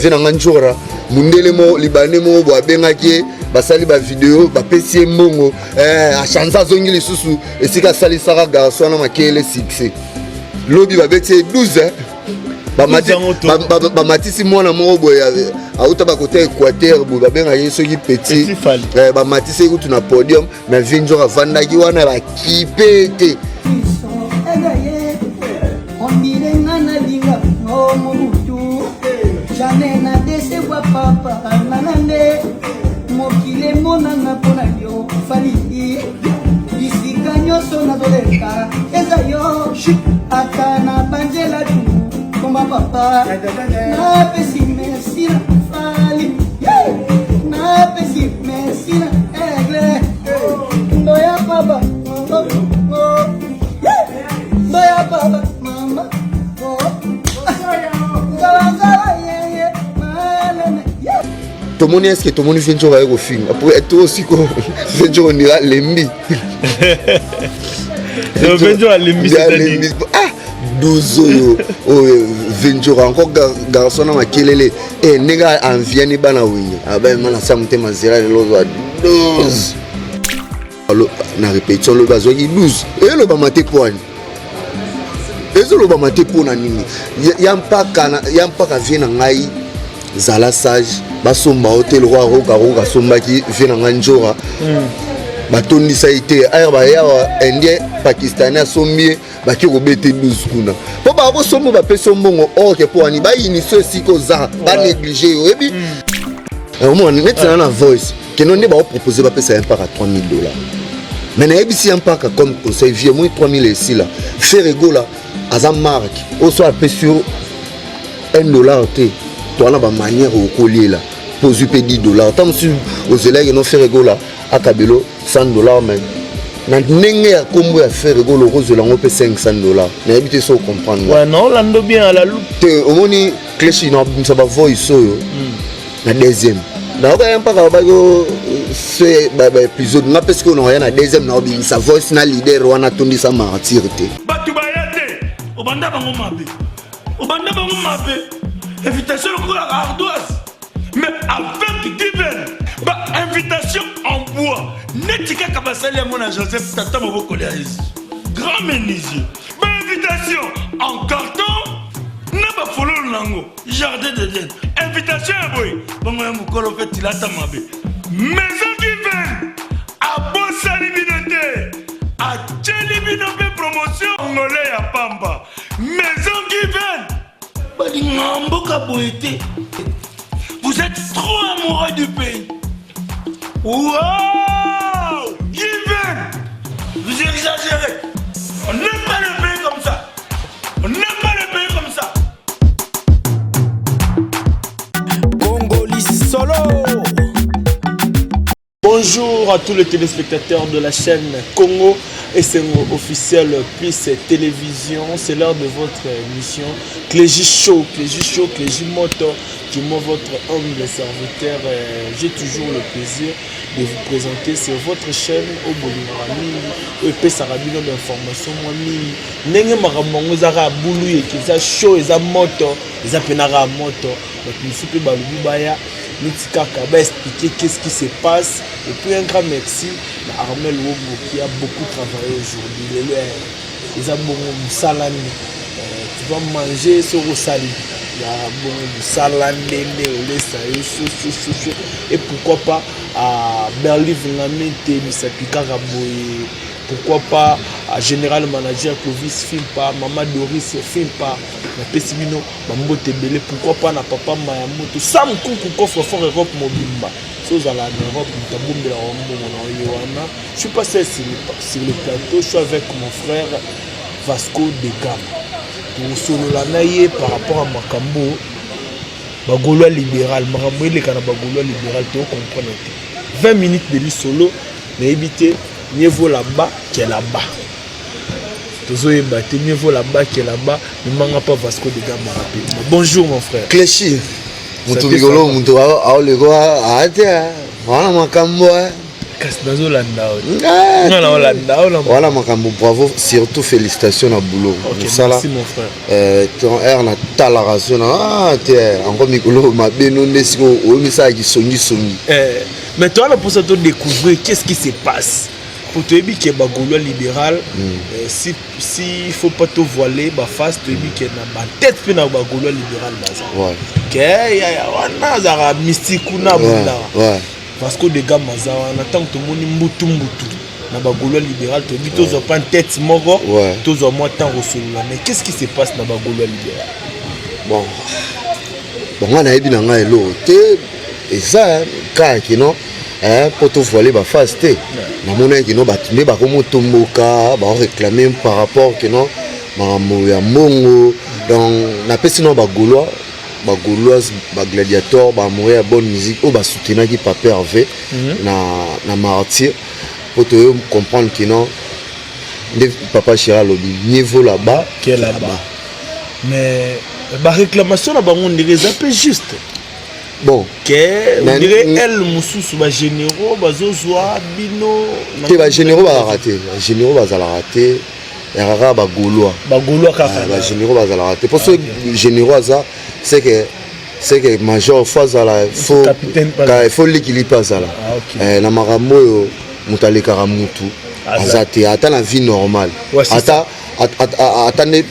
Vie na nga Njora, mundele moko libanais moko boye abengaki ye, basali bavideo, bapesi ye mbongo, achange, azongi lisusu esika asalisaka garçon wana makele succès. Lobi babeti ye 12, bamatisi mwana moko boye auta bakota Équateur boye, babengaki ye soki Petit, bamatisi ye kutu na podium. Mais vie Njora avandaki wana, bakipe te. Ondirenga nalinga o mobutu, jamais na décevoir papa nanga. Nde mokili emonanga mpo na yo Fally, bisika nyonso nazoleka eza yo, ata na banzela tu komba papa. Napesi merci na Fally, napesi merci na Aigle ndoya papa, ndoya papa mama nzala yeye maleme. Tomoni, est-ce tomoni vie Njora aye kofinga po to siko vie Njora ondira lembi. Venjo alembi, c'est-à-dire? Ah, 12 oyo oyo vie Njora encore garçon na makelele e ndenge anviani bana Wenge abayema na sa motema zela lelo ozwa 12 na répétition. Lobi azwaki 12, eyelobama te poani, ezolobama te mpo na nini? Ya mpaka, ya mpaka, vie na ngai, zala sage, basomba yo te lokwa rokaroka asombaki vie na ngai Njora, batondisa ye te. Ayre bayawa Indien, Pakistanais asombi ye, baki kobete 12 kuna mpo bakosomba, bapesi yo mbongo orke mpo wani bayiniso esika oza banéglige yo. Oyebi, omona neti na voice keno nde baopropose, bapesa ye mpaka 3000 $. Mais nayebisi ya mpaka comme conseil, vie moi 3000 esila. Ferre Gola aza marque oyo so apesi yo 1 $ te, to wana bamanière okoliela mpo ozwi mpe 10 $. Ta mosusu ozelaki no Ferre Gola akabelo 100 $, mais na ndenge ya nkombo ya Ferre Gola okozwela yango mpe 500 $. Nayebi te so ocomprendre. Ouais, non, olando bien à la loupe. Te, omoni cleshi na bimisa bavoice oyo na deuxième, nayoka ye mpaka babaki se baépisode nga mpe sikoyo nakoya na deuxième, naobimisa voice na leader wana atondisa Martyr te. Bato baya te, obanda bango mabe, obanda bango mabe, invitation lokola ardoise, mais avec Given, bainvitation en bois neti kaka basali yango na Joseph tata mobokoli ya Yesu, grand menuisier, bainvitation en carton na bafololo nango jardin d'Eden, invitation ya boye bongo ya mokolo mpe tilata mabe. Maison Given abosani bino te, atieli bino mpe promotion ngole ya pamba. Maison Given balinga mboka boye te. Vous êtes trop amoureux du pays. Wow, Given, vous exagérez. On n'aime pas le pays comme ça, on n'aime pas le pays comme ça. Congoli Solo. Bonjour à tous les téléspectateurs de la chaîne Congo Essengo officiel plus télévision. C'est l'heure de votre émission Clégy Show, Clégy Show, Clégy Moto. Du moins votre humble serviteur. J'ai toujours le plaisir de vous présenter sur votre chaîne oyo bolingaka mingi, oyo epesaka bino bainformation mwa mingi ndenge makambo yango ezaka ya bulu yeke, eza show, eza moto, eza mpena kaka moto. Bato mosusu mpe balobi baya neti kaka baexpliquer qu'est-ce qui se passe. Et puis un grand merci na Armel Wobo qui a beaucoup travaillé aujourd'hui. Lelo eza bongo mosala nde tu vas manger soki osali ya bongo mosala ndende olesa yo chaud chaud chaud chaud. Et pourquoi pas à Berlive Ngamete misapi kaka boye, pourquoi pas à général manager Clovis Fimpa, mama Doris Fimpa, napesi bino bambote ebele. Pourquoi pas na papa Mayamoto Sam Kuku, coffre fort Europe mobimba. So ozala na Europe, moto abombelaka mbongo na oye wana. Je suis pas seul sur le plateau, je suis avec mon frère Vasco de Gama. Tosolola na ye par rapport à makambo bagaulois libéral, makambo eleka na bagaulois libéral, tocomprendre te. 20 minutes de lisolo, nayebi te, mieux vaut là-bas que là-bas. Tozoyeba te, mieux vaut là-bas que là-bas. Memanga pa Vasco de Gama rapidement. Bonjour mon frère. Cléchi, moto likolo, moto aoleko ate wana makambo. Kasi nazolanda nga naolanda. Wana makambo, bravo, surtout félicitation na boulot. Mosala ton aire natalaka so na te encore mikolo mabe no nde sikoyo oyomisalaki songisongi. Mais towana mposa todécouvrir qu'est-ce qui se passe, po toyebi ke bagaulois libéral, si faut pas tovoile baface, toyebi ke na batete mpe na bagaulois libéral baza ke yaya wana azalaka mystique kuna, abundaka Vasco de Gama aza wana. Ntango tomoni mbutu mbutu na bagaulois libéral, toyebi tozwa pa tête moko, tozwa mwa temps kosolola. Mais qu'est-ce qui se passe na bagaulois libéral? Bon, ngai nayebi na ngai eloko te. Eza kaka kino mpo tovoile baface te. Namonaki kino bato nde bakomotomboka, baoréclame par rapport kino makambo ya mbongo. Donc napesi nao bagaulois, bagauloise, bagladiator, baamoureux ya bonne musique oyo basoutenaki Papa Hervé na Martyr, mpo toyo comprendre kino nde papa chéri alobi: mieux vaut là-bas que là-bas. Mais baréclamation na bango ndenge eza mpe juste bon ke on dirait ele mosusu bagénéraux bazozwa bino. Te, bagénéraux bazalaka te, bagénéraux bazalaka te, yaka kaka bagaulois. Bagaulois kaka. Bagénéraux bazalaka te, mpo so généraux aza, c'est que major faut azala, faut likili mpe azala na makambo oyo. Moto alekaka mutu aza te, ata na vie normale, ata nde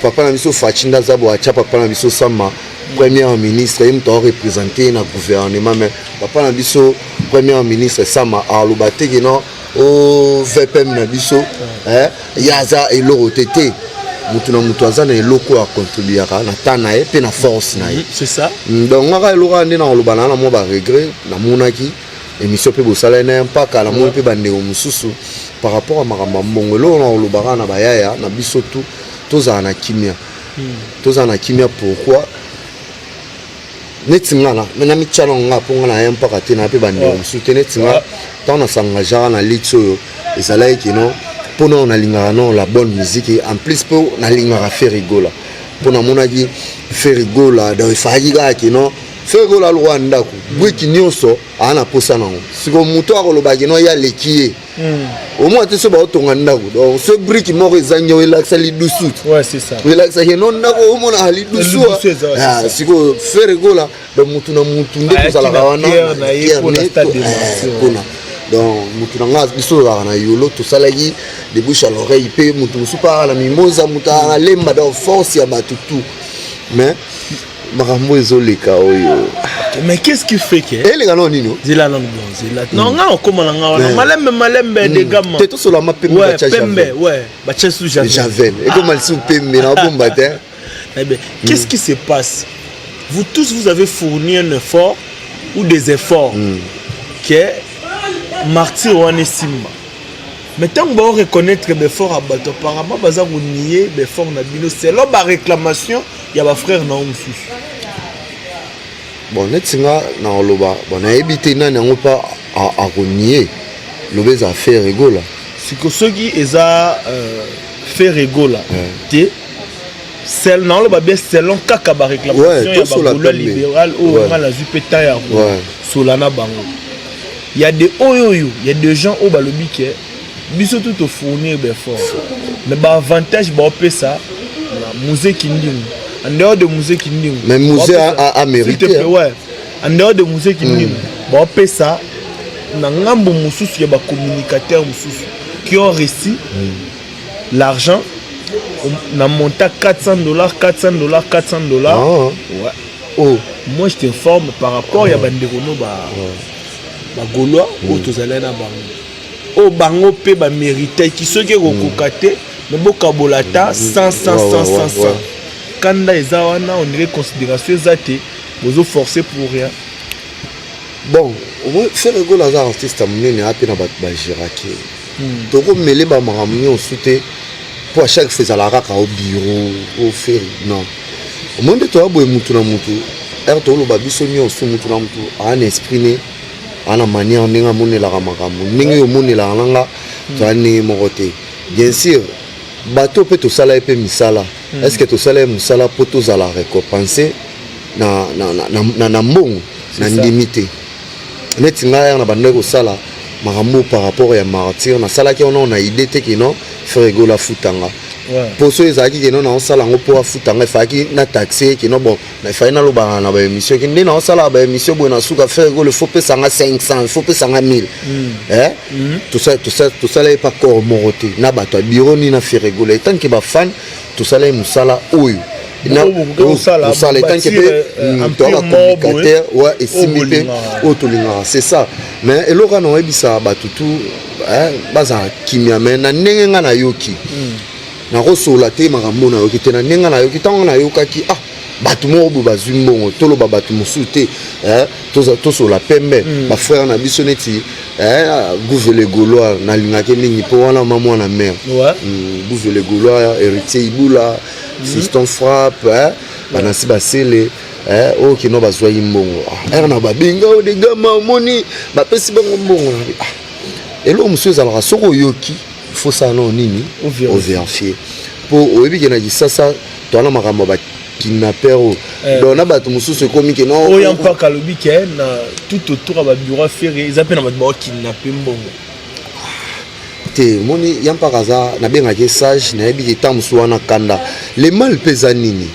papa na biso Faci nde aza boye, atya papa na biso Sama premier ministre, ye moto aoreprésente na gouvernement. Mais papa na biso premier ministre Sama aloba te ke non, o VPM na biso ye aza eloko te. Te, motu na motu aza na eloko oyo acontribuaka na ta na ye mpe na force na ye. C'est ça. Donc ngaka eloko wana nde na koloba na mwa baregret. Namonaki émission mpe bosalai na ye mpaka, namoni mpe bandeko mosusu par rapport ya makambo ya mbongo. Eloko na kolobaka na bayaya na biso tu, tozala na kimia, tozala na kimia. Pourquoi? Neti nga na mitya na nga, mpo nga na ye mpaka te, na mpe bandeko mosusu te. Neti nga, ntango nas'engageaka na lit oyo, ezalaki kino mpona nalingaka non la bonne musique, en plus mpo nalingaka Ferre Gola, mpo namonaki Ferre Gola. Donc efalaki kaka kino Ferre Gola alokwa ndako bwiki nyonso aa na posa nango. Siko moto akolobaki no ye aleki ye omona te. So baotonga ndako, donc so brique moko ezangi, elakisa lidusu, elakisaki no ndako omona lidusu. Sikoyo Ferre Gola, donc mutu na mutu nde tozalaka wana mpona, donc mutu na nga, biso tozalaka na yolo, tosalaki de bouche à l'oreille, mpe mutu mosusu mpe aka na Mimoza, mutu aka na Lemba, donc force ya bato tout. Mais makambo ezoleka oyo. Mais qu'est-ce qui fait que Eleka nao nini? Zela nanu, bon, zela non, nga okóma na nga wana malembe malembe de gama. Te, tosolama pembe. Batya pembe, ouais, batya su Javel. Javel ekóma lisusu pembe na bomba te. Eh bien, qu'est-ce qui se passe? Vous tous, vous avez fourni un effort ou des efforts que Martyr wana esimba. Mais ntango baoreconnaître baeffort ya bato, apparemment baza konie baeffort na bino selon baréclamation ya bafrère na yo mosusu. Bon, neti nga na koloba, bon, nayebi te nani yango mpa akonie. Loba eza Ferre Gola. Siko soki eza Ferre Gola te, naoloba bien selon kaka baréclamation ya bagaulois libéral oyo nga nazwi mpe temps ya kosola na bango, ya de oyo oyo ya des gens oyo balobi ke biso tu tofournir baeffort, mais baavantage baopesa na Musée Kindingu, en dehors de Musée Kindingu. Mais Musée a mérité. S'il te plaît, ouais, en dehors de Musée Kindingu, baopesa na ngambo mosusu ya bacommunicateur mosusu qui ont reçu l'argent na monta 400 $, 400 $, 400 $. Ah. Ouais. Oh. Moi, je t'informe par rapport ya bandeko no bagaulois oyo tozalaki na bango, oyo bango mpe baméritaki. Soki ekokoka te, me bokabola ata 100, 100, 100, 100, 100. Kanda eza wana, on dirait considération eza te, bozoforcer pour rien. Bon, Ferre Gola aza artiste ya monene, aya mpe na bato bagéraki. Tokomele bamakambo nyonso te, mpo à chaque fois ezalaka kaka o bureau o Ferre. Non, omoi nde toya boye, mutu na mutu ere toloba biso nyonso, mutu na mutu aa na esprit ne, aa na manière ndenge amonelaka makambo, ndenge oyo omonelaka na nga, toya ndenge moko te. Bien sûr, bato mpe tosala ye mpe misala. Est ce que tosala ye mosala mpo tozala récompense na mbongo? Na ndimi te. Neti ngai aya na bandaki kosala, Makambo par rapport ya Martyr, nasalaki wana na idée te que non, Ferre Gola afutanga. Mpo so ezalaki que non, naosala yango mpo afutanga, efalaki na taxe que non. Bon, efali nalobaka na baémission ke nde naosala baémission boye, na suka Ferre Gola faut pesanga 500, faut pesanga 1000. Tosala ye pa corps moko te na bato ya bureau ni na Ferre Gola. Etant que bafan, tosala ye mosala oyo Kosala en tant que mpe toa bacommunicateur wa esimbi mpe oyo tolingaka, c'est ça. Mais eloko wana oyebisa bato tu bazala kimia. Mais na ndenge nga nayoki, nakosola te makambo nayoki te. Na ndenge nayoki, ntango nayokaki, ah, bato moko boye bazwi mbongo, toloba bato mosusu te, tosola pembe. Bafrère na biso neti Gouve le Gaulois, nalingaki mingi mpo wana ma mwana mare. Gouve le Gaulois, Héritier Ibula, Fiston Frappe, banasi basele oyo kino bazwaki mbongo ere na babenga oyo degama, omoni bapesi bango mbongo. Eloko mosusu ezalaka, soki oyoki, faut sala nao nini? Ovérifie, mpo oyebi ke na Kisasa towana makambo ya bakidnapper oyo. Donc na bato mosusu ekomi ke Oyo mpaka alobi ke na tout autour ya babureau Ferre eza mpe na bato bakidnappe mbongo. Te, moni ya mpaka aza, nabengaki sage, nayebi ke ntango mosusu wana kanda le mal mpe eza nini.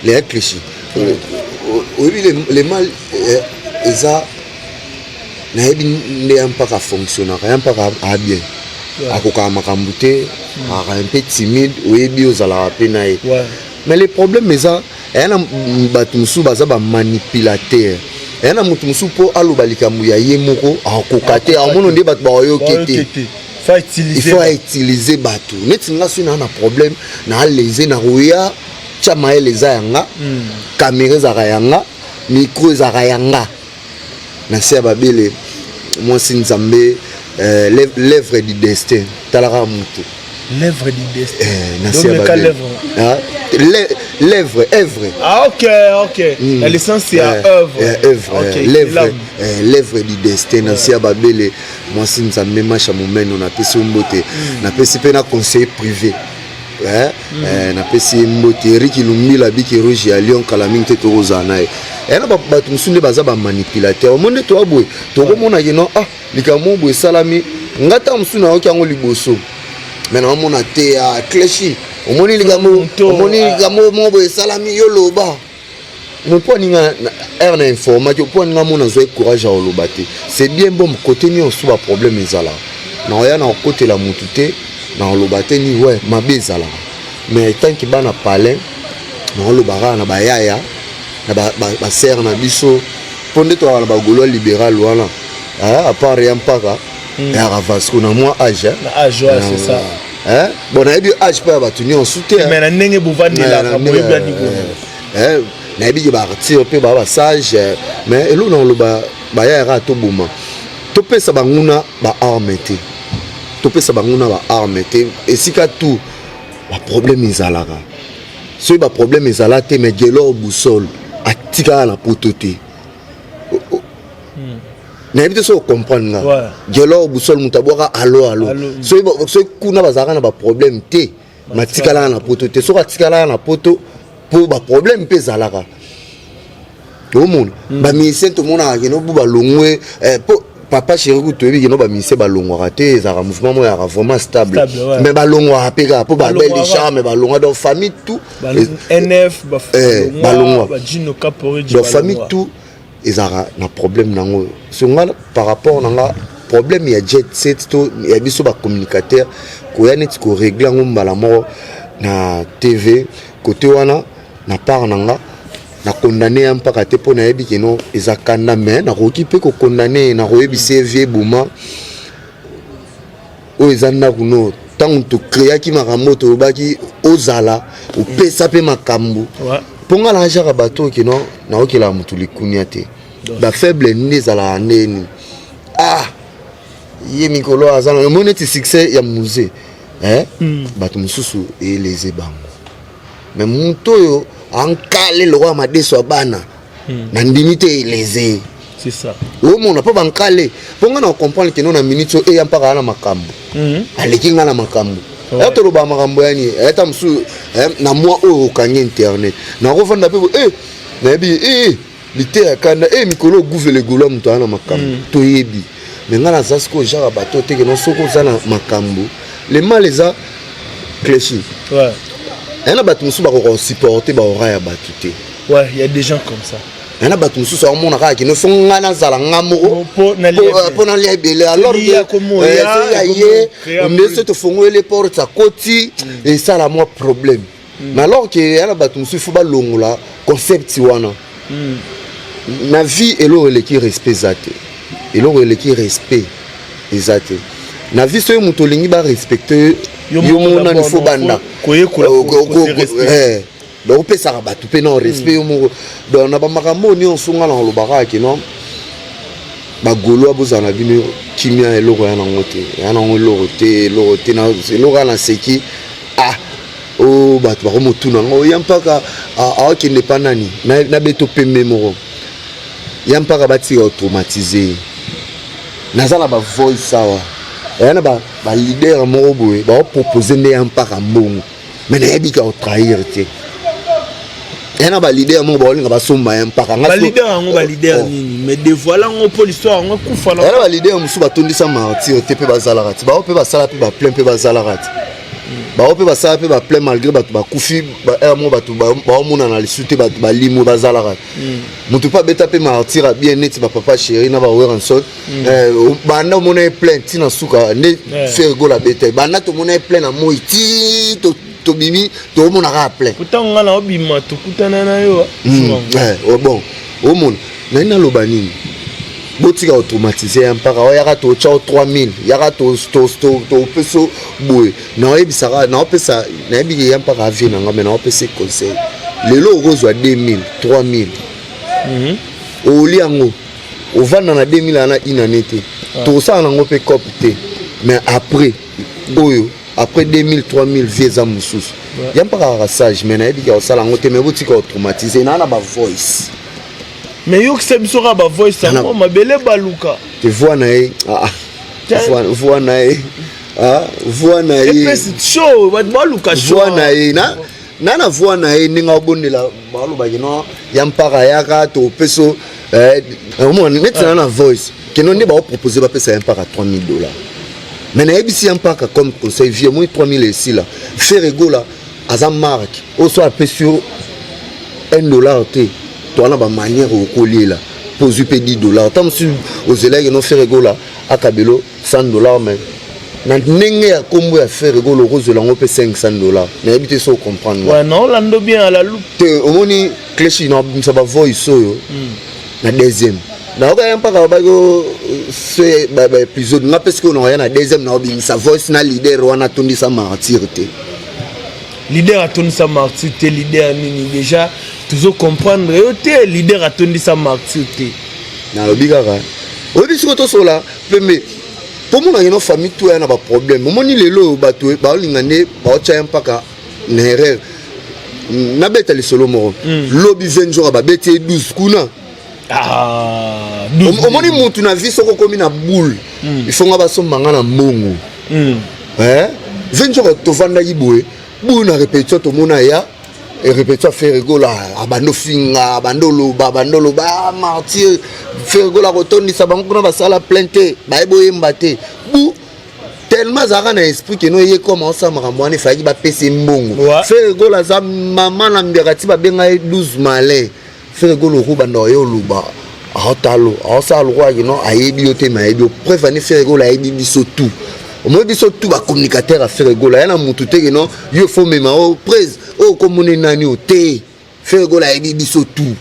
Leya Clichy, oyebi le mal eza, nayebi nde ya mpaka fonctionnaka. Ya mpaka a bien, akokaka makambo te, akaka un peu timide, oyebi ozalaka mpe na ye. Mais le problème eza, eya na bato mosusu baza bamanipulateur. Eya na moto mosusu, mpo aloba likambo ya ye moko akoka te, amona nde bato baoyoki te. Il faut autiliser bato neti nga. Soki naa na problème, naalese na koya tia mayele eza yanga, caméra ezalaka yanga, micro ezalaka yanga. Na se ya babele mwasi Nzambe, l'œuvre du destin, talaka motu. L'œuvre du destin. Na se ya babele, l'œuvre, œuvre. Ah, ok. La licence ya œuvre. Œuvre, l'œuvre, l'œuvre du destin. Na se ya babele mwasi Nzambe, Masha Momeno, napesi yo mbote. Napesi mpe na conseiller privé, napesi ye mbote, Eriki Lumbila Biki Rouge ya Lyon. Kala mingi te tokozala na ye. Eya na bato mosusu nde baza bamanipulateur. Omo nde toya boye, tokomonaki no, ah, likambo boye esalami. Nga ntango mosusu nayoki yango liboso, me naomona te ya Cléchy. Omoni likambo, omoni likambo moko boye esalami, yo loba mpo aninga ere na informaki, mpo aninga mona azwa courage ya koloba te. C'est bien bon, côté nyonso baproblème ezalaka. Naoya na kokotela motu te, na koloba te ni we mabe ezalaka. Mais tant que bana palin, naoloba kaka na bayaya na basere na biso, mpo nde tokaka na bagaulois libéral wana. À part ya mpaka, eyaka Vasco na mwa âge. Âge, c'est ça. Bon, nayebi âge mpo ya bato nyonso te. Mais na ndenge bovandelaka, boyebani. Nayebi ke baartiste mpe baa basage. Mais eloko na koloba, bayayaka toboma, topesa banguna baarme te, topesa banguna baarme te. Esika tout baproblème ezalaka, soki baproblème ezala te, mais Gelor Boussole atikala na poto te. Nayebi te soki ocomprendre nga. Gelor Boussole, moto abwaka alo alo, soki kuna bazalaka na baproblème te, matikalaka na poto te. Soki atikalaka na poto mpo baproblème mpe ezalaka, omona bamusicien tomonaka keno bu balongwe mpo Papa Chéri kutu toyebi keno bamusicien balongwaka te. Ezalaka mouvement moko yaka vraiment stable, mais balongwaka mpe kaka mpo babel charme balongwa. Donc famille tout NF balongwa, donc famille tout ezalaka na problème nango. So nga, par rapport na nga, problème ya jet set to ya biso bacommunicateur, koya neti korégler yango mbala moko na TV côté wana, na part na nga, nakondane ya mpaka te, mpo nayebi keno eza kanda. Mais nakoki mpe kokondane, nakoyebisa ye vie eboma oyo eza ndako no. Ntango tokreaki makambo, tolobaki ozala opesa mpe makambo, mpo nga naajaka bato oyo keno naokelaka motu likunia te. Bafaible nde ezalaka ndeni. Ah, ye mikolo aza na omoni neti succès ya musée, bato mosusu eleze bango. Mais moto oyo ankale lokola madeso ya bana, nandimi te eleze. C'est ça. Omona mpo bankale, mpo nga na comprendre keno na minute oyo eya mpaka na makambo, aleki nga na makambo. Eya toloba makambo yani ata mosusu na mwa oyo okangi internet, nakovanda mpe nayebi liteya kanda mikolo oguvele golo moto aa na makambo toyebi. Mais ngai naza sikoyo genre ya bato te keno soki oza na makambo le mal eza cléchi. Aya na bato mosusu bakoka kosupporte baora ya bato te. Ouais, il y a des gens comme ça. Aya na bato mosusu aomona kaka kino so ngai nazala nga moko mpo nalia ebele, alors Lia komo ya, ya ye créer nde so tofongoli porte, akoti, esala mwa problème. Mais alors ke ya na bato mosusu, faut balongola concept wana. Na vie, eloko eleki respect eza te, eloko eleki respect eza te na vie. Soki moto olingi barespecte yo yo moko moko nani d'abord, fo non, banda koyekola ko se respecter. Donc opesaka bato mpe na respect yo moko. Donc na bamakambo oyo nyonso, nga na olobaka ke non, bagaulois, bozala na bino kimia. Eloko ya nango te, ya nango eloko te, eloko te, eloko ya na seki. Ah, o bato bakomotuna ngo ya mpaka aokende pa nani na beto pembe moko ya mpaka batika kotraumatize ye. Naza na bavoice awa, eya na baleader moko boye baopropose nde ya mpaka mbongo, mais nayebi ka kotrahir te. Eya na baleader moko baolinga basomba ya mpaka. Baleader yango, baleader Oh. nini? Mais dévoile yango mpo l'histoire yango ekufa na Eya na baleader mosusu batondisa martyr te mpe bazalaka te. Bao mpe basala mpe baplein mpe bazalaka te. Bao mpe basala mpe baplein malgré bato bakufi ere moko, bato baomonana lisu te, bato balimo bazalaka te. Moto mpe abeta mpe martyr abien neti bapapa chéri na baweranson. Banda omona ye plein ntina suka nde Ferre Gola abeta ye. Banda tomona ye plein na moi ti tobimi, toomona kaka plein. Pourtant nga na obima, tokutana na yo. Eh, oh, bon, omona nai naloba nini? Botika kotraumatize ya mpaka oyo. Yaka totya o 3000, yaka topesa boye. Naoyebisaka, naopesa, nayebiki ya mpaka avie na nga, mais naopesa conseil. Lelo okozwa 2000, 3000, oli yango, ovanda na 2000 wana inane te, tokosala nango mpe cope te. Mais après oyo, après 2000, 3000, vie eza mosusu. Ya mpaka kaka sage, mais nayebi ka kosala yango te. Mais botika kotraumatize naa na bavoice. Mais yokisa biso kaka bavoice yango, mabele baluka. Te, voix na ye, ah, voix na ye, ah, voix na ye. Epesi show, bato baluka show. Voix na ye na voix na ye, ndenge abondela, balobaki no ya mpaka yaka topeso omona neti na voice keno nde baopropose bapesa ya mpaka 3000 dollars. Mais nayebisi ya mpaka comme conseil: vie omoni 3000 esila. Ferre Gola aza marque oyo so apesi yo 1 dollar te, to wana bamanière okoliela mpo ozwi mpe 10 dollar. Ta mosusu ozelaki no Ferre Gola akabelo 100 dollar, mais na ndenge ya nkombo ya Ferre Gola okozwela yango mpe 500 dollar. Nayebi te so ocomprendre. Ouais, naolanda bien à la loupe. Te, omoni cléchi na bimisa bavoice oyo na deuxième, nayoka ye mpaka babaki se baépisode. Nga mpe sikoyo nakoya na deuxième, naobimisa voice na leader wana atondisa martyr te. Leader atondisa martyr te, leader nini? Déjà tozo comprendre yo te. Leader atondisa martyr te. Nalobi kaka, oyebi sikoyo tosola pembe mpo monaki no famille to ya na baproblème. Omoni lelo oyo bato baolinga nde baotya ye mpaka na erreur. Nabeta lisolo moko. Lobi 20 jours babeti ye 12 kuna. Ah, Omoni mutu na vie, soki okomi na boule, il faut nga basomba nga na mbongo. 20 jours tovandaki boye boye na répétition, tomona ya répétition, Ferre Gola abandi ofinga, abandi oloba, abandi oloba: "Ah, martyr, Ferre Gola kotondisa bango kuna, basala plein te, bayebi oyemba te." Bu tellement azalaka na esprit keno ye koma osala makambo wana, efalaki bapesa ye mbongo. Ferre Gola aza mama na mbiaka ti babenga ye 12 malin. Ferre Gola okobanda oye oloba, aotalo, aosala lokola kino ayebi yo te, mais ayebi yo. Preuve ani, Ferre Gola ayebi biso tout, omoi biso tout bacommunicateur ya Ferre Gola. Ya na mutu te kino yo fo mema o prese oyo komona nani o te. Ferre Gola ayebi biso tout.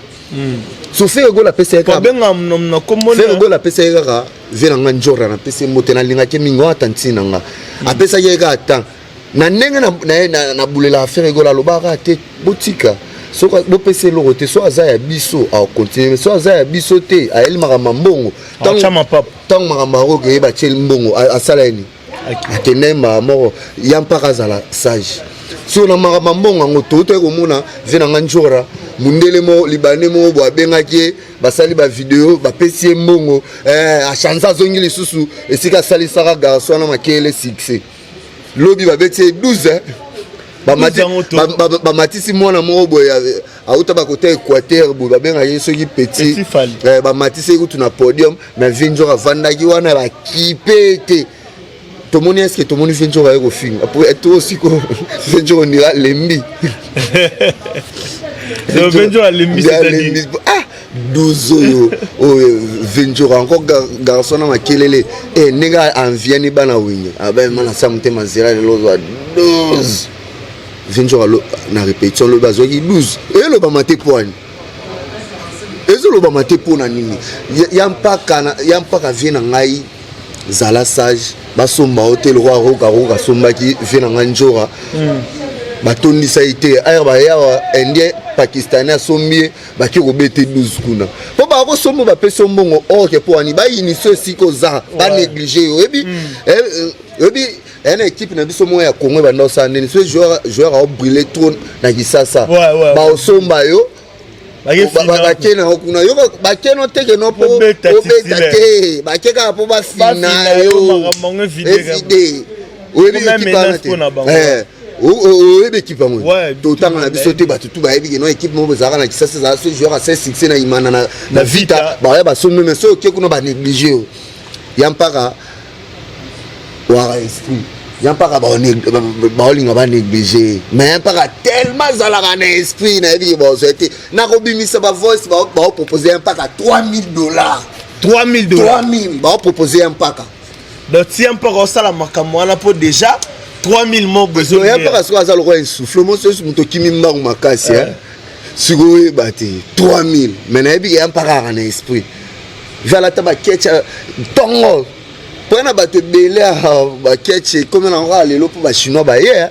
So Ferre Gola apesa ye kaka babenga na kombo. Ferre Gola apesa ye kaka vie na nga njora, napesi ye mbote, nalingaki mingi oyo ata ntina nga. Apesaki ye kaka temps na ndenge na bulelaka Ferre Gola. Alobaka te botika, soki bopesa eloko te, so aza ya biso akocontinue, so aza ya biso te ayeli makambo ya mbongo. Atya mapapa. Ntango makambo yango okeye, batieli mbongo, asala ye nini? Akende mbala moko. Ya mpaka azala sage. So na makambo ya mbongo yango, toutaki komona vie na nga njora, mundele moko libane moko bo abengaki ye, basali bavideo, bapesi ye mbongo, achange, azongi lisusu esika asalisaka garçon wana makele succès. Lobi babeti ye 12, eh. Bamatisi mwana moko boye auta bakota Équateur boye, babengaki ye soki Petit Petit. Bamatisi ye kutu na podium, mais vieux Nzoka avandaki wana, bakipe te. Tomoni, est-ce tomoni vieux Nzoka aye kofinga to siko vieux Nzoka ondira alembi? Donc, vieux Nzoka alembi, c'est-à-dire? Ah, 12 oyo oyo vieux Nzoka encore garçon na makelele e ndenge anviani bana Wenge abema na sa motema nzela. Lelo ozwa 12, vieux Nzoka na répétition lobi azwaki 12. Eyelobama te poani, ezolobama te mpo na nini? Ya mpaka, ya mpaka, vieux na ngai, zala sage. Basomba yo te lokola Roga Roga asombaki vieux na ngai Njora, batondisa ye te. Ayre bayawa Indien, Pakistanais asombi ye, bake kobeta 12 kuna mpo bakosomba, bapesi yo mbongo orke mpo wani bayiniso esika oza, banéglige yo. Oyebi, oyebi eya na équipe na biso moko ya Congo ebanda osala ndeni so joueur aobrille trop na Kisasa, baosomba yo, bake na yo kuna, yo bakeno teke no mpo obeta te, bake kaka mpo bafina yo evide. Oyebi équipe wana te? Oyebi équipe yango? Totanga na biso te, bato tu bayebi keno équipe moko ezalaka na Kisasa, ezala so joueur asa succès na Imana, na Vita, baya basombi, mais so oke kuna, banéglige yo. Ya mpaka waka esprit ya mpaka baolinga banéglige, mais ya mpaka tellement azalaka na esprit, nayebi ke bazwa te. Nakobimisa bavoice, baopropose ya mpaka 3000 $. 3000 $? 3000 baopropose ya mpaka. Donc tia mpaka osala makambo wana mpo déjà 3000 mo. Ya mpaka sikoyo aza lokola insouffle mo, soki moto okimi mbangu makasi, sikoyo oyeba te 3000, mais nayebi ke ya mpaka kaka na esprit vala ata baketch ntongo mpo na bato ebele, baketch ekomi nango kaka lelo mpo Bachinois baye.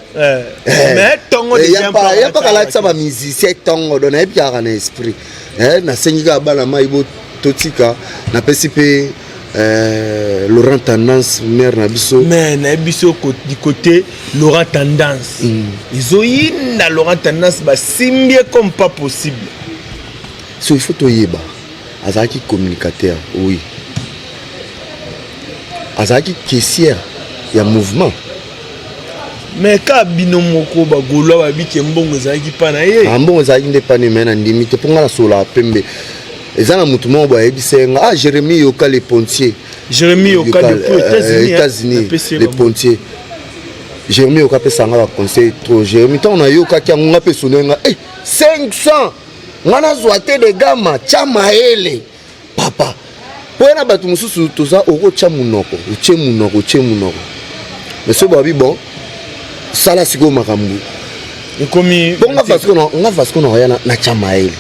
Ya mpaka alatisa bamusicien ntongo, donc nayebi kaka na esprit. Nasengi kaka bana mai bo totika, napesi mpe Laurent Tendance, maire na biso. Mais nayebi biso du côté Laurent Tendance, ezoyinda. Laurent Tendance basimbi ye comme pas possible. So il faut toyeba, azalaki communicateur, oui, azalaki caissière ya mouvement. Mais ka bino moko Bagaulois babiki mbongo ezalaki mpa na ye. Mbongo ezalaki nde pani, me na ndimi te mpo nga nasolaka pembe. Eza na motu moko boye ayebisa ye nga, ah, Jérémi Yoka le Pontier. Jérémi Yoka depuis États-Unis. États-Unis, le Pontier Jérémi Yoka apesanga baconseil trop. Jérémi, ntango nayokaki yango, nga mpe esone nga 500, nga nazwa te de gama tya mayele papa, mpo ye na bato mosusu toza okotya monoko, otie monoko, otie monoko, mais soki babi bon, sala sikoyo makambo. Ekomi. Mpo nga Vasco, nga Vasco nakoya na tya mayele,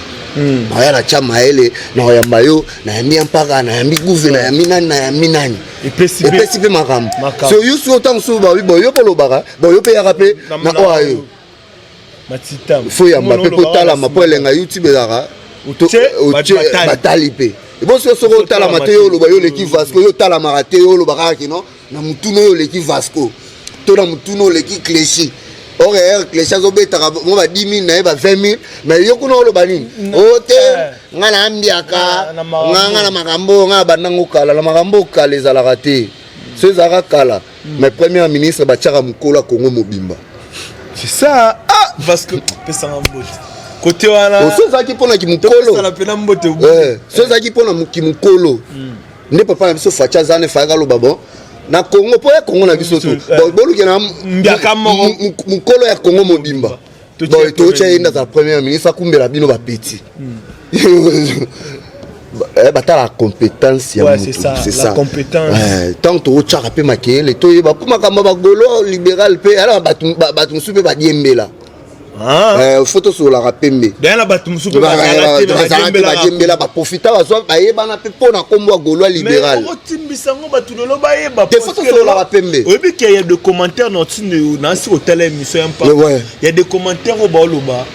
nakoya na tya mayele, nakoyamba yo, nayambi ya mpaka, nayambi gouve, nayambi nani, nayambi nani. Epesi mpe makambo. So yo soki ntango mosusu babi bon, yo mpo olobaka bon, yo mpe yaka mpe na oyo ayo fo yamba mpe mpo talama, mpo elenga YouTube ezalaka batali mpe ebo. Soki soki otalama te, yo oloba yo oleki Vasco, yo otalamaka te, yo oloba kaka kino na mutuna oyo oleki Vasco to na mutuna oleki Cléchy. Or r Cléchy azobetaka mo ba 10 000 na ye, ba 20 000, mais yo kuna oloba nini? O te, nga na ambiaka nga na makambo, nga na bandango kala na makambo kala ezalaka te. So ezalaka kala, mais premier ministre batiaka mokolo ya Kongo mobimba. C'est ça. Ah, Vasco, pesanga mbote kote wana. So ezalaki mpona kimokolo, mpena mbote. So ezalaki mpona kimokolo nde papa na biso Fatshi aza ne fayaka aloba bon na Congo, mpo ya Congo na biso tu bolukela mokolo ya Congo mobimba, totya ye nde azala premier ministre, akumbela bino bapeti batala compétence ya mutu. C'est ça, ntango tokotyaka mpe makeyele, toyeba mpo makambo ya Bagaulois libéral mpe ala bato mosusu mpe badiembela. Fo tosololaka pembe. Bato mosusu bazala te, badiembela, baprofita, bazwa, bayebana mpe mpo na nkombo ya Gaulois libéral. Otimbisa yango, bato lelo bayeba. Te, fo tosololaka pembe. Oyebi ke ya de commentaire na otindi nasi kotala émission ya mpa, ya de commentaire oyo baoloba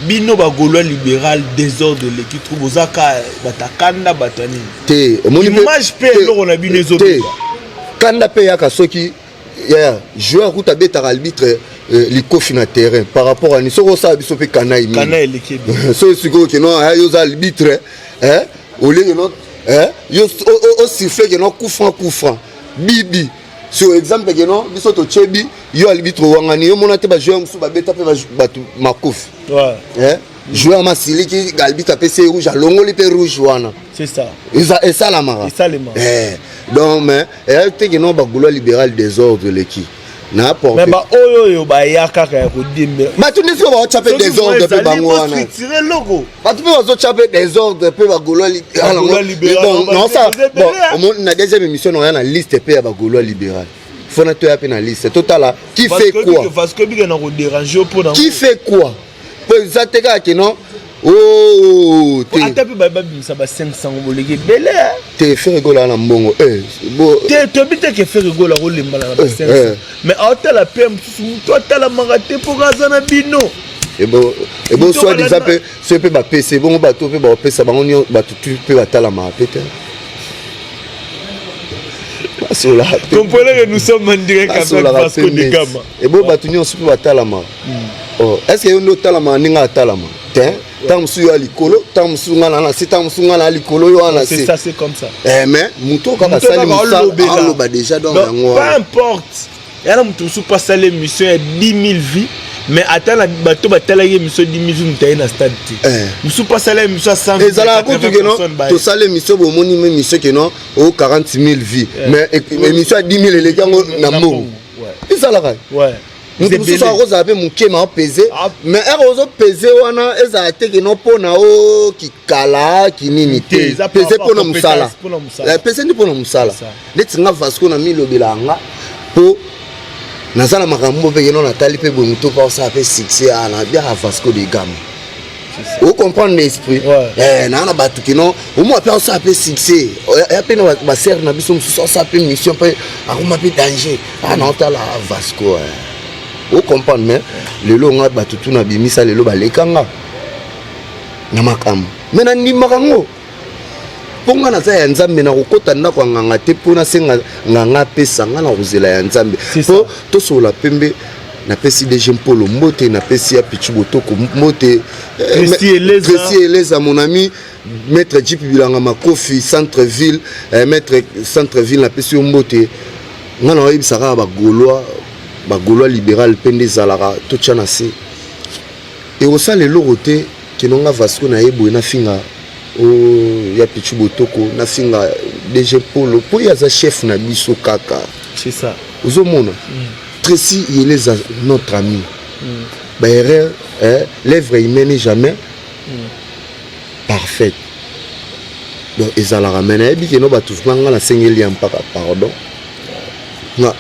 bino Bagaulois libéral, désordre eleki trop, boza ka bato akanda, bato ya nini. Te, omoni image mpe eloko na bino ezobeba. Kanda mpe eyaka soki ya joueur kuta abetaka arbitre likofi na terrain par rapport à ni soki osala biso mpe kanai. Mingi soki sikoyo keno yo oza arbitre, olie keno yo osiffle keno coup franc, coup franc bibi. Sur exemple keno biso totie bi Yo arbitre owangani, yo mona te bajoueur mosusu babeta mpe bato makofi. Joueur masiliki, arbitre apesi ye rouge, alongoli mpe rouge wana. C'est ça. Esalamaka. Esalema. Donc mais eya te que non, bagaulois libéral, désordre eleki na porte. Mais baoyo oyo baya kaka ya kodiembela. Bato nde sikoyo baotya mpe désordre mpe bango wana. Structure eloko. Bato mpe bazotya mpe désordre mpe bagaulois. Bagaulois libéral, bon, na deuxième émission naoya na liste mpe ya bagaulois libéral. Fona toya mpe na liste, totala qui fait quoi. Vasco bike na kodéranger mpona Qui fait quoi, po eza te kaka que non o te. Ata mpe babimisa ba 500, boleki ebele. Te, Ferre Gola na mbongo. Te, toyebi te que Ferre Gola kolembana na ba 500, mais aotala mpe mosusu, motu atalamaka te mpo aza na bino. Ebo soit disant mpe soki mpe bapesa ebongo, bato mpe baopesa bango nyonso, bato tu mpe batalamaka mpe te. Comprenez que nous sommes en direct avec Vasco de Gama. Ebo bato nyonso mpe batalamaka. Est ce que yo nde otalamaka ndenge atalama te? Ntango mosusu yo ya likolo, ntango mosusu nga na se, ntango mosusu nga na likolo, yo wana se. C'est ça, c'est comme ça. Mais moto kaka asali mosala, aloba déjà, donc yango. Peu importe, yana moto mosusu mpo asala émission ya 10 000 vues, mais ata na bato batalaki émission 10 000 vues, moto aye na stade te. Mosusu mpo asala émission ya 100. Ezalaka kutu que non, tosala émission, bomoni ma émission que non o 40 000 vues, mais émission ya 10 000 eleki yango na mbongo. Ezalaka moto mosusu akozala mpe moke ma opese, mais ere ozopese wana ezala te que non mpona o kikala kinini te. Pese mpona mosala, pese ndi mpona mosala. Neti nga Vasco na milobela nga mpo naza na makambo mpe que non, natali mpe boye, moto mpa osala mpe succès ana biaka Vasco de Gama, ocomprendre l'esprit. Naa na bato que non, omwa mpe osala mpe succès, ya mpe na basere na biso mosusu osala mpe mission mpe akoma mpe danger na otala Vasco, ocomprendre. Mais lelo nga bato tu nabimisa lelo balekanga na makambo, mais nandimaka yango mpo nga naza ya Nzambe. Na kokɔta ndako ya nganga te mpo nasenga nganga apesa nga, na kozela ya Nzambe mpo tosolola pembe. Napesi DG Mpolo mbote, napesi ya Pichu Botoko mbote, Tracy Eleza, mon ami maître Jip Bilanga Makofi centre ville, maître centre ville, napesi yo mbote. Nga na oyebisa kaka bagaulois, bagaulois libéral mpe nde ezalaka totya na se, ekosala eloko te. Kino nga Vasco na ye boye, nafinga ya Pichu Botoko, nafinga DG Polo mpo ye aza chef na biso kaka. C'est ça. Ozomona Tracy Yeleza, notre ami, baerreur, eh, l'œuvre humaine n'est jamais parfaite, donc ezalaka. Mais nayebi que non, bato vraiment, nga nasengeli ya mpaka pardon nga,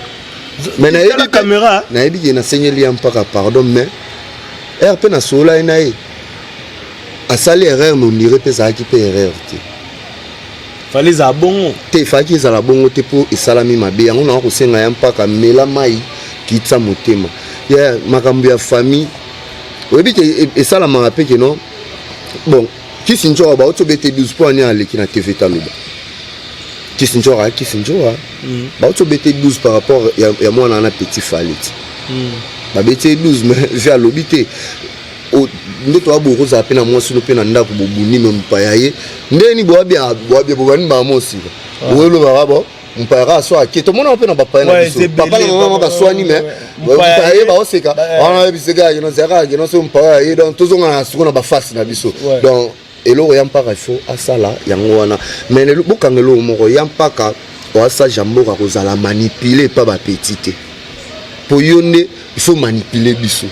mais nayebi caméra. Nayebi que nasengeli ya mpaka pardon, mais ere mpe nasolola ye na ye, asali erreur, mais ondire mpe ezalaki mpe erreur te. Fallait ezala bongo. Te, efalaki ezala bongo te mpo esalami mabe. Yango naa kosenga ya mpaka, mela mai, kitisa motema ya makambo ya famille. Oyebi que esalamaka mpe que non, bon, kisi nzoka bauti obete 12 mpo ani aleki na TV, taloba kisi nzoka, kisi nzoka bauti obete 12 par rapport ya mwana wana petit Fally ti babeti ye 12, mais vi alobi te. Nde toya boye, kozala mpe na mwasi no mpe na ndako, bobuni, mais mopaya ye ndeni boabia boabia bobani bama mosika, boyelobaka bo mopaya kaka so ake. Tomona mpe na bapaya na biso, papa na mama baswani, mais mopaya ye baoseka wana, oyebiseka que non, zalaka que non, so mopaya ye. Donc tozonga na siko na bafase na biso. Donc eloko ya mpaka, il faut asala yango wana. Mais lelo bokanga eloko moko ya mpaka, oasaja mboka kozala manipulé epa bapetits te, mpo yo nde il faut manipuler biso.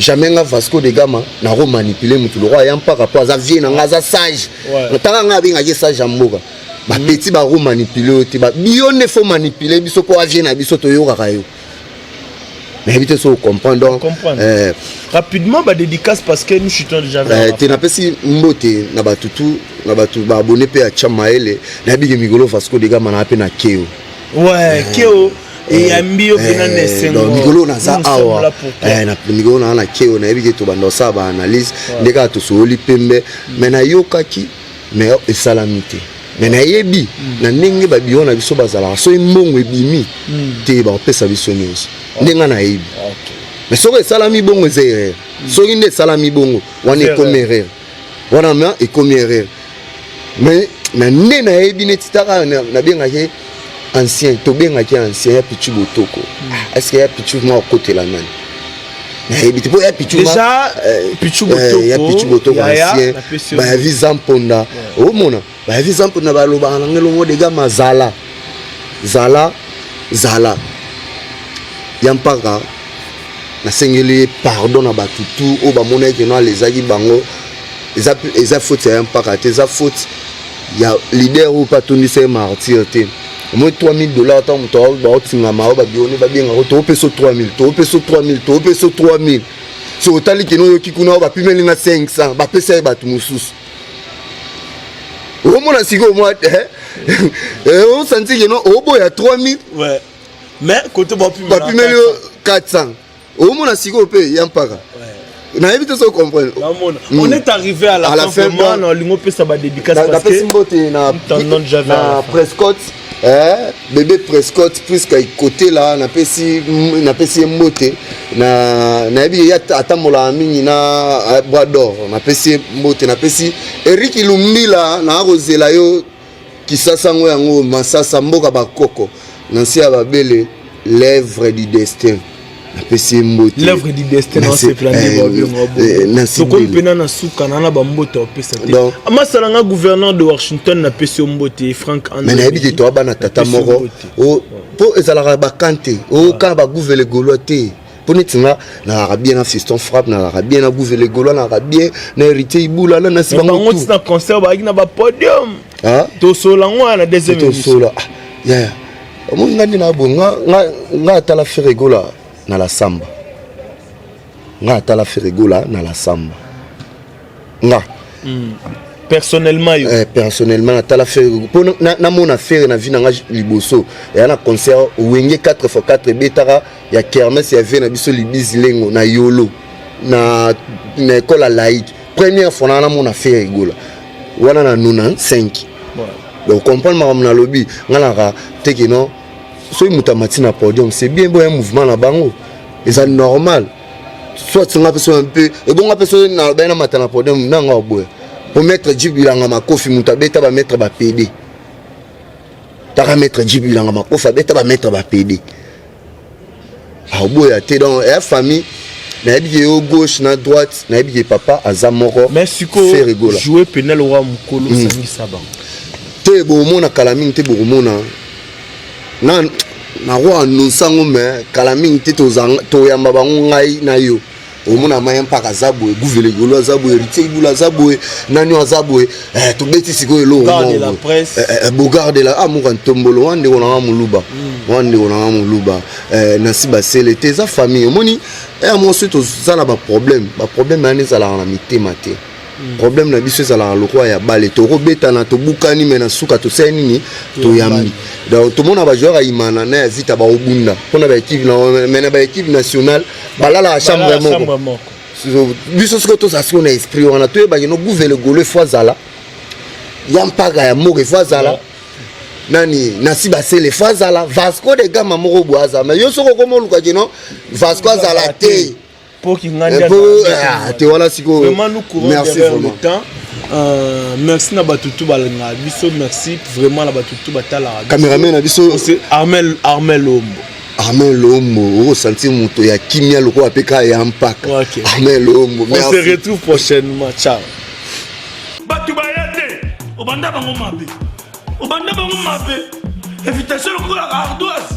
Jamais nga Vasco de Gama nako manipuler motu lokwa ya mpaka mpo aza vie na nga, aza sage. Tanga nga abengaki sage ya mboka, bapetits bako manipuler yo te. Bio nde faut manipuler biso mpo avie na biso, toyokaka yo. Nayebi te so ocomprendre. Donc rapidement badédicace, parce que nous chutons déjà. Te, napesi mbote na bato tu, na bato baabonné mpe ya tia mayele. Nayebi que mikolo Vasco de Gama naa mpe na keo. Ouais, keo eyambi yo mpena na esengo. Mikolo naza awa, mikolo naa na keo, nayebi que tobanda kosala baanalyse nde kaka tosololi pembe. Mais nayokaki, mais esalami te. Mais nayebi na ndenge babiro na biso bazalaka, soki mbongo ebimi te, bakopesa biso nyonso ndenge nayebi. Mais soki esalami bongo, eza erreur. Soki nde esalami bongo wana, ekomi erreur wana, ma ekomi erreur. Mais na nde nayebi neti taka nabengaki. Ancien, tobengaki ancien ya Pichu Botoko. Est ce que ya Pichu mwa akotela nani? Nayebi te, mpo ya Pichu Déjà, Pichu Botoko, ya Pichu Botoko, Yaya, ancien. Napesi yo. Bayavi Zamponda, omona bayavi Zamponda, balobaka na ngai longo dega mazala zala zala ya mpaka. Nasengeli ye pardon na bato tu oyo bamonaki keno alezaki bango. Eza faute ya mpaka te, eza faute ya leader oyo mpe atondisa ye Martyr te. Omoi 3000 $, ntango moto baotingama oyo babione babengaka, toopesa 3000, toopesa 3000, toopesa 3000. So otali keno oyoki kuna oyo bapimeli nga 500, bapesa ye bato mosusu. Omona sikoyo mwa osanti keno oboya 3000. Ouais. Mais côté bapimeli Bapimeli yo 400. Omona sikoyo mpe ya mpaka, nayebi te so comprendre. Namona. On est arrivé à la À la fin, fin, vraiment, bon. na olingo opesa badédicace parce Napesi que mbote na, tendons déjà vers la na fin. Prescott, bébé Prescott, puisque ekotela napesi ye mbote. Na nayebi ye atambolaka mingi na Bras d'Or, napesi ye mbote. Napesi Erik Lumbila, naa kozela yo Kisasa yango yango Masasa, mboka bakoko na nse ya babele. L'œuvre du destin, napesi ye mbote. L'œuvre du destin, nasepela nde babiongo. Tokomi mpena na suka na bambote opesa te. Amasala nga gouverneur de Washington, napesi yo mbote, Frank. Mais nayebi te, toa bana tata moko mpo ezalaka bakan te, oka bagouvele Gaulois te, mpo neti nga nazalaka bien na Fiston Frappe, nazalaka bien na Gouvele Gaulois, nazalaka bien na Héritier Ibula na nasi. Bango na concert bazalaki na bapodium. Tosola ngo na deuxième. Tosola yaya. Omoni nga nde na boye, nga atala Ferre Gola na la samba, nga atala Ferre Gola na la samba nga. Personnellement yo? Personnellement natala Ferre mpo namona Ferre na vie na nga liboso eya na concert Wenge 4 x 4 ebetaka ya kermesse ya vie na biso Libizi Lengo na Yolo na école ya laïque. Première fois na namona Ferre Gola wana na 95. Donc comprendre makambo nalobi, nga naka teke non, soki moto amati na podium, c'est bien boya mouvement na bango, eza normal. Soit nga mpe so mpe ebonga mpe so nalobai namata na podium nanga oboya po maître Jip Bilanga Makofi, moto abeta bamaître bapd taka, maître Jip Bilanga Makofi abeta bamaître bapd, aoboya te. Donc eya famille, nayebi ke yo gauche na droite, nayebi ke papa aza moko. Mais sikoyo jouer pena lokwa mokolo, osangisa bango. Te, bokomona kala mingi te, bokomona na nako annonce yango, mais kala mingi te toyamba bango. Ngai na yo omona maya mpaka aza boye, Guvele Golo aza boye, Héritier Ibula aza boye, nani aza boye, tobeti sikoyo eloko. Bogard de la amoka ntombolo wana, ndeko nanga moluba wana, ndeko nanga moluba nasi basele te. Eza famille. Omoni ya mwasi, toza na baproblème, baproblème wana ezalaka na mitema te. Problème na biso ezalaka lokola ya bale, tokobetana, tobukani, me na suka tosali nini? Toyambi. Donc tomona bajoueur ya Imana na ya Vita baobunda mpona baéquipe, mais na baéquipe nationale balalaka chambre moko. Biso sikoyo tozala sikoyo na esprit wana, toyebaki no Guvele Golo efo azala ya mpaka ya moko, efo azala nani nasi basele, efo azala Vasco de Gama moko boye azala. Mais yo soki okoma olukaki no Vasco azala te te wana sikoyo. Merci vraiment. Merci na bato tu balingaka biso, merci vraiment na bato tu batalaka. Cameraman na biso. Armel, Armel Ombo. Armel Lombo, okosentir moto ya kimia lokola mpe kaka ya mpaka. Armel Lombo. On se retrouve prochainement, ciao. Bato baya te, obanda bango mabe, obanda bango mabe, invitation lokola ardoise,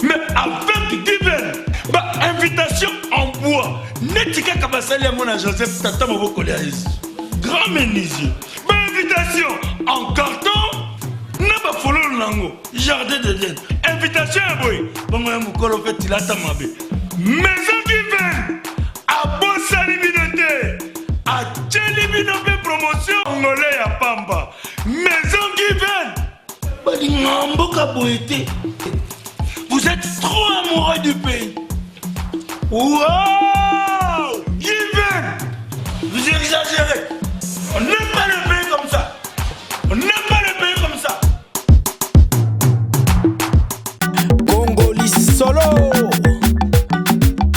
mais avec divin bainvitation en bois neti kaka basali yango na Joseph tata mobokoli ya Yesu, grand menuisier, bainvitation en carton na bafololo nango jardin d'Eden, invitation ya boye bongo ya mokolo mpe tilata mabe. Maison Given abosani bino te, atieli bino mpe promotion ngole ya pamba. Maison Given balingaka mboka boye te. Vous êtes trop amoureux du pays. Wow!